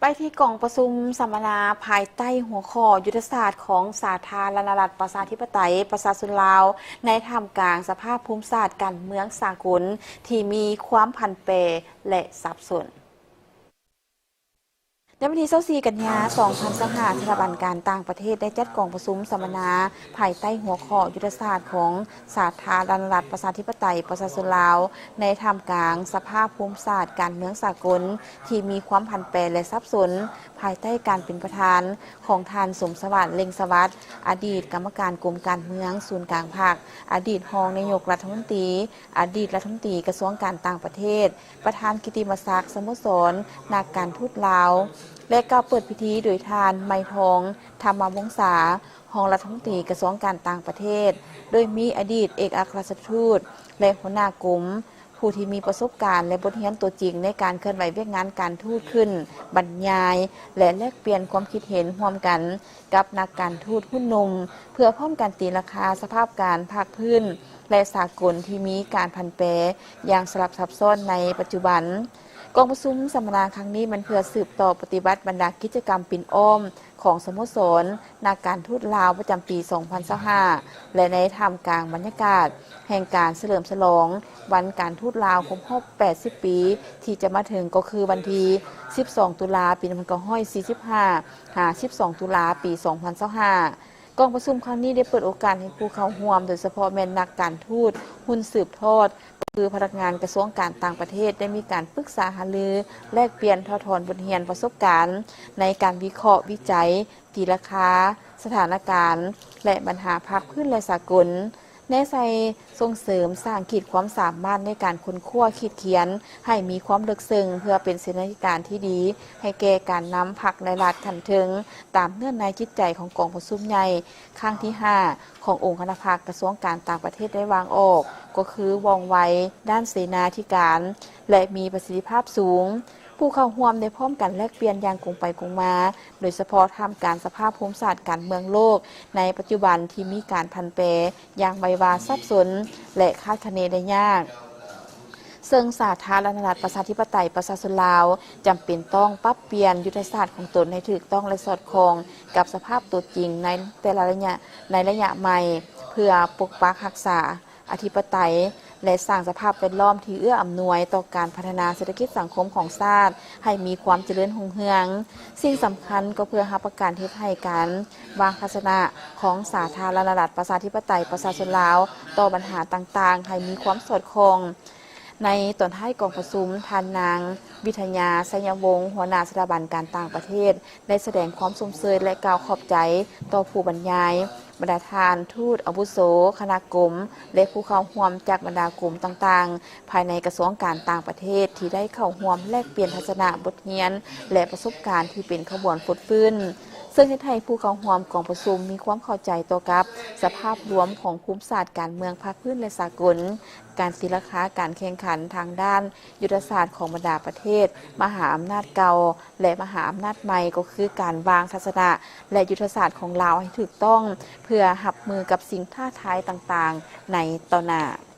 ໄປທີ່ກອງປະຊຸມສຳມະນາພາຍໃຕ້ຫົວຂໍ້ ຍຸດທະສາດຂອງສາທາລະນະລັດ ປະຊາທິປະໄຕ ປະຊາຊົນລາວ ໃນທ່າມກາງສະພາບພູມສາດການເມືອງສາກົນທີ່ມີຄວາມຜັນແປ ແລະ ສັບສົນ. ໃນວັນທີຊາວສີ່ກັນຍາ ສອງພັນຊາວຫ້າ ສະຖາບັນການຕ່າງປະເທດໄດ້ຈັດກອງປະຊຸມສຳມະນາພາຍໃຕ້ຫົວຂໍ້ ຍຸດທະສາດຂອງສາທາລະນະລັດ ປະຊາທິປະໄຕ ປະຊາຊົນລາວ ໃນທ່າມກາງສະພາບພູມສາດການເມືອງສາກົນທີ່ມີຄວາມຜັນແປ ແລະ ສັບສົນ ພາຍໃຕ້ການເປັນປະທານຂອງທ່ານ ສົມສະຫວາດ ເລັ່ງສະຫວັດ ອະດີດກຳມະການກົມການເມືອງສູນກາງພັກ, ອະດີດຮອງນາຍົກລັດຖະມົນຕີ, ອະດີດລັດຖະມົນຕີກະຊວງການຕ່າງປະເທດ, ປະທານກິດຕິມະສັກສະໂມສອນນັກການທູດລາວ ແລະ ກ່າວເປີດພິທີໂດຍທ່ານ ໄມທອງ ທຳມະວົງສາ ຮອງລັດຖະມົນຕີກະຊວງການຕ່າງປະເທດ, ໂດຍມີອະດີດເອກອັກຄະລັດຖະທູດ ແລະ ຫົວໜ້າກົມ ຜູ້ທີ່ມີປະສົບການ ແລະ ບົດຮຽນຕົວຈິງໃນການເຄື່ອນໄຫວວຽກງານການທູດຂຶ້ນບັນຍາຍ ແລະ ແລກປ່ຽນຄວາມຄິດເຫັນຮ່ວມກັນກັບນັກການທູດຮຸ່ນໜຸ່ມ ເພື່ອພ້ອມກັນຕີລາຄາສະພາບການພາກພື້ນ ແລະ ສາກົນທີ່ມີການຜັນແປຢ່າງສະຫຼັບຊັບຊ້ອນໃນປັດຈຸບັນ. ກອງປະຊຸມສຳມະນາຄັ້ງນີ້ແມ່ນເພື່ອສືບຕໍ່ປະຕິບັດບັນດາກິດຈະກຳປິ່ນອ້ອມຂອງສະໂມສອນນັກການທູດລາວປະຈຳປີສອງພັນຊາວຫ້າ ແລະ ໃນທ່າມກາງບັນຍາກາດແຫ່ງການສະເຫຼີມສະຫຼອງວັນການທູດລາວຄົບຮອບແປດສິບປີ ທີ່ຈະມາເຖິງ ກໍຄືວັນທີສິບສອງ ຕຸລາ ປີໜຶ່ງພັນເກົ້າຮ້ອຍສີ່ສິບຫ້າ ຫາ ສິບສອງ ຕຸລາ ປີສອງພັນຊາວຫ້າ. ກອງປະຊຸມຄັ້ງນີ້ໄດ້ເປີດໂອກາດໃຫ້ຜູ້ເຂົ້າຮ່ວມ, ໂດຍສະເພາະແມ່ນນັກການທູດ, ຮຸ່ນສືບທອດ, ຄືພະນັກງານກະຊວງການຕ່າງປະເທດ ໄດ້ມີການປຶກສາຫາລື, ແລກປ່ຽນ, ຖອດຖອນບົດຮຽນປະສົບການໃນການວິເຄາະ, ວິໄຈ, ຕີລາຄາສະຖານະການ ແລະ ບັນຫາພາກພື້ນ ແລະ ສາກົນ. ແນໃສ່ສົ່ງເສີມສ້າງຂີດຄວາມສາມາດໃນການຄົ້ນຄວ້າຂີດຂຽນໃຫ້ມີຄວາມເລິກເຊິ່ງ ເພື່ອເປັນເສນາທິການທີ່ດີໃຫ້ແກ່ການນຳພັກ ແລະ ລັດຂັ້ນເທິງ ຕາມເນື້ອໃນຈິດໃຈຂອງກອງປະຊຸມໃຫຍ່ຄັ້ງທີຫ້າ ຂອງອົງຄະນະພັກກະຊວງການຕ່າງປະເທດໄດ້ວາງອອກ ກໍຄືວ່ອງໄວດ້ານເສນາທິການ ແລະ ມີປະສິດທິພາບສູງ. ຜູ້ເຂົ້າຮ່ວມໄດ້ພ້ອມກັນແລກປ່ຽນຢ່າງກົງໄປກົງມາ, ໂດຍສະເພາະທ່າມກາງສະພາບພູມສາດການເມືອງໂລກໃນປັດຈຸບັນທີ່ມີການຜັນແປຢ່າງໄວວາ, ສັບສົນ ແລະ ຄາດຄະເນໄດ້ຍາກ, ເຊິ່ງສາທາລະນະລັດ ປະຊາທິປະໄຕ ປະຊາຊົນລາວ ຈຳເປັນຕ້ອງປັບປ່ຽນຍຸດທະສາດຂອງຕົນໃຫ້ຖືກຕ້ອງ ແລະ ສອດຄ່ອງກັບສະພາບຕົວຈິງໃນແຕ່ລະໄລຍະ, ໃນໄລຍະໃໝ່ ເພື່ອປົກປັກຮັກສາ ອະທິປະໄຕ ແລະ ສ້າງສະພາບແວດລ້ອມທີ່ເອື້ອອຳນວຍຕໍ່ການພັດທະນາເສດຖະກິດສັງຄົມຂອງຊາດໃຫ້ມີຄວາມຈະເລີນຮຸ່ງເຮືອງ. ສິ່ງສຳຄັນກໍເພື່ອຮັບປະກັນເຮັດໃຫ້ການວາງທັດສະນະຂອງສາທາລະນະລັດ ປະຊາທິປະໄຕ ປະຊາຊົນລາວ ຕໍ່ບັນຫາຕ່າງໆ ໃຫ້ມີຄວາມສອດຄ່ອງ. ໃນຕອນທ້າຍກອງປະຊຸມ, ທ່ານນາງ ວິທະຍາ ໄຊຍະວົງ ຫົວໜ້າສະຖາບັນການຕ່າງປະເທດ ໄດ້ສະແດງຄວາມຊົມເຊີຍ ແລະ ກ່າວຂອບໃຈຕໍ່ຜູ້ບັນຍາຍ, ບັນດາທ່ານທູດອາວຸໂສ, ຄະນະກົມ ແລະ ຜູ້ເຂົ້າຮ່ວມຈາກບັນດາກົມຕ່າງໆ ພາຍໃນກະຊວງການຕ່າງປະເທດ ທີ່ໄດ້ເຂົ້າຮ່ວມແລກປ່ຽນທັດສະນະ, ບົດຮຽນ ແລະ ປະສົບການທີ່ເປັນຂະບວນຟົດຟື້ນ, ເຊິ່ງເຮັດໃຫ້ຜູ້ເຂົ້າຮ່ວມກອງປະຊຸມມີຄວາມເຂົ້າໃຈຕໍ່ກັບສະພາບລວມຂອງພູມສາດການເມືອງພາກພື້ນ ແລະ ສາກົນ, ການຕີລາຄາການແຂ່ງຂັນທາງດ້ານຍຸດທະສາດຂອງບັນດາປະເທດມະຫາອຳນາດເກົ່າ ແລະ ມະຫາອຳນາດໃໝ່ ກໍຄືການວາງທັດສະນະ ແລະ ຍຸດທະສາດຂອງລາວໃຫ້ຖືກຕ້ອງ ເພື່ອຮັບມືກັບສິ່ງທ້າທາຍຕ່າງໆໃນຕໍ່ໜ້າ.